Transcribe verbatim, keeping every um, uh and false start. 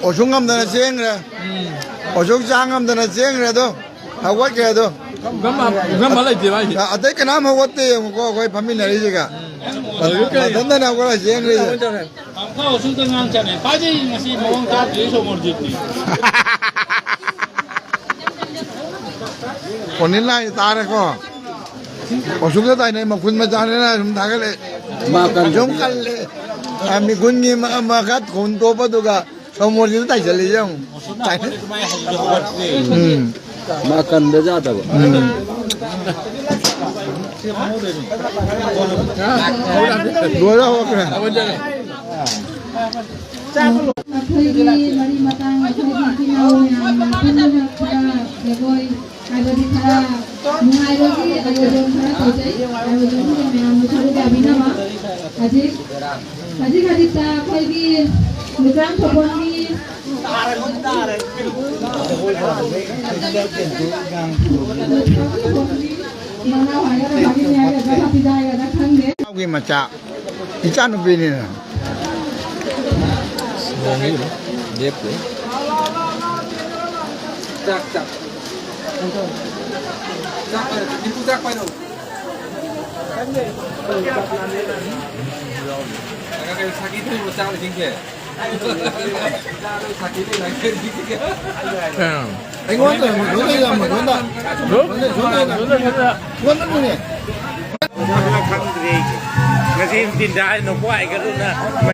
ꯑꯣꯁꯨ ꯉꯝꯗꯅ ꯆꯦꯟꯈ꯭ꯔꯦ꯫ ꯑꯣꯁꯨ ꯆꯥ ꯉꯝꯗꯅ ꯆꯦꯟꯈ꯭ꯔꯦ ꯑꯗꯣ꯫ ꯍꯧꯒꯠꯈ꯭ꯔꯦ ꯑꯗꯣ꯫ ꯄꯨꯈꯝ ꯑꯃ ꯂꯩꯇꯦꯕ ꯍꯥꯏꯁꯦ꯫ ꯑ-, ꯑꯇꯩ ꯀꯅꯥꯝ ꯍꯧꯒꯠꯇꯦ ꯌꯦꯡꯉꯨꯀꯣ, ꯑꯩꯈꯣꯏ ꯐꯝꯃꯤꯟꯅꯔꯤꯁꯤꯒ꯫ ꯃꯊꯟꯇꯅ ꯍꯧꯒꯠꯂ ꯆꯦꯟꯈ꯭ꯔꯤꯁꯦ꯫ ꯇꯥꯃꯣ ꯑꯁꯨꯝꯇ ꯉꯥꯡ ꯆꯠꯅꯩ꯫ ꯇꯥꯖꯩ ꯉꯁꯤ ꯃꯑꯣꯡ ꯇꯥꯗ꯭ꯔꯤ ꯁꯣꯃꯣꯔꯖꯤꯠꯇꯤ꯫ ꯑꯣꯅꯤꯜ ꯂꯥꯏ ꯇꯥꯔꯦꯀꯣ꯫ ꯑꯣꯁꯨꯛꯇ ꯇꯥꯏꯅꯩ ꯃꯈꯨꯟ ꯃꯆꯥꯅꯤꯅ ꯁꯨꯝ ꯊꯥꯒꯠꯂꯛꯑꯦ꯫ ꯃꯥ ꯀꯟꯕꯗꯤ ꯁꯨꯝ ꯀꯜꯂꯦ꯫ ꯑ, ꯃꯤꯈꯨꯟꯒꯤ ꯃ-, ꯃꯈꯥ ꯈꯣꯟ ꯇꯣꯞꯄꯗꯨꯒ ꯁꯣꯃꯣꯔꯖꯤꯠꯇ ꯇꯥꯏꯁꯜꯂꯤꯁꯦ ꯌꯦꯡꯉꯨ꯫ ꯎꯝ꯫ ꯃꯥ ꯀꯟꯕ ꯌꯥꯗꯕ꯫ ꯎꯝ꯫ ꯂꯣꯏꯔꯦ, ꯍꯧꯔꯛꯈ꯭ꯔꯦ꯫ ꯑꯩꯈꯣꯏꯒꯤ ꯃꯔꯤ ꯃꯇꯥꯡ, ꯑꯩꯈꯣꯏꯒꯤ ꯏꯆꯤꯜ ꯏꯅꯥꯎ ꯃꯌꯥꯝꯅ ꯄꯨꯟꯗꯨꯅ ꯈꯔ ꯖꯒꯣꯏ ꯍꯥꯏꯕꯗꯤ ꯈꯔ ꯅꯨꯡꯉꯥꯏꯕꯒꯤ ꯑꯥꯌꯣꯖꯟ ꯈꯔ ꯇꯧꯖꯩ꯫ ꯑꯥꯌꯣꯖꯟꯁꯤꯗ ꯃꯌꯥꯝꯅ ꯁꯔꯨꯛ ꯌꯥꯕꯤꯅꯕ꯫ ꯍꯧꯖꯤꯛ, ꯍꯧꯖꯤꯛ ꯍꯧꯖꯤꯛꯇ ꯑꯩꯈꯣꯏꯒꯤ ꯂꯨꯀ꯭ꯔꯥꯝ ꯊꯧꯒꯣꯟꯒꯤ ꯃꯅꯥꯎ ꯍꯥꯏꯒꯗ꯭ꯔꯥ, ꯃꯃꯤꯡ ꯍꯥꯏꯒꯗ꯭ꯔꯥ, ꯃꯆꯥ ꯍꯥꯏꯒꯗ꯭ꯔꯥ ꯈꯪꯗꯦ꯫ ꯏꯅꯥꯎꯒꯤ ꯃꯆꯥ, ꯏꯆꯥꯅꯨꯄꯤꯅꯤꯅ꯫ ꯂꯦꯞꯇꯦ꯫ ꯆꯥꯛ, ꯆꯥꯛ꯫ ꯆꯥꯛ ꯄꯥꯏꯔꯣ, ꯗꯤꯄꯨ ꯆꯥꯛ ꯄꯥꯏꯔꯣ꯫ ꯁꯥꯀꯤ ꯊꯣꯡꯕ ꯆꯥꯕ ꯏꯁꯤꯡꯁꯦ꯫ ꯁꯥꯀꯤ ꯂꯩ ꯂꯥꯛꯀꯦ꯫ ꯑꯩꯉꯣꯟꯗ ꯌꯥꯝ ꯌꯣꯟꯗ ꯌꯥꯝ ꯌꯣꯟꯗ꯫ ꯌꯣꯟꯗ, ꯌꯣꯟꯗ, ꯌꯣꯟꯗ꯫ ꯌꯣꯟꯗ ꯌꯣꯟꯗ꯫ ꯈꯪꯗ꯭ꯔꯦ ꯑꯩꯁꯦ꯫ ꯉꯁꯤ ꯇꯤꯟꯗꯥ ꯍꯥꯏꯅ ꯀ꯭ꯋꯥꯏꯒꯗꯨꯅ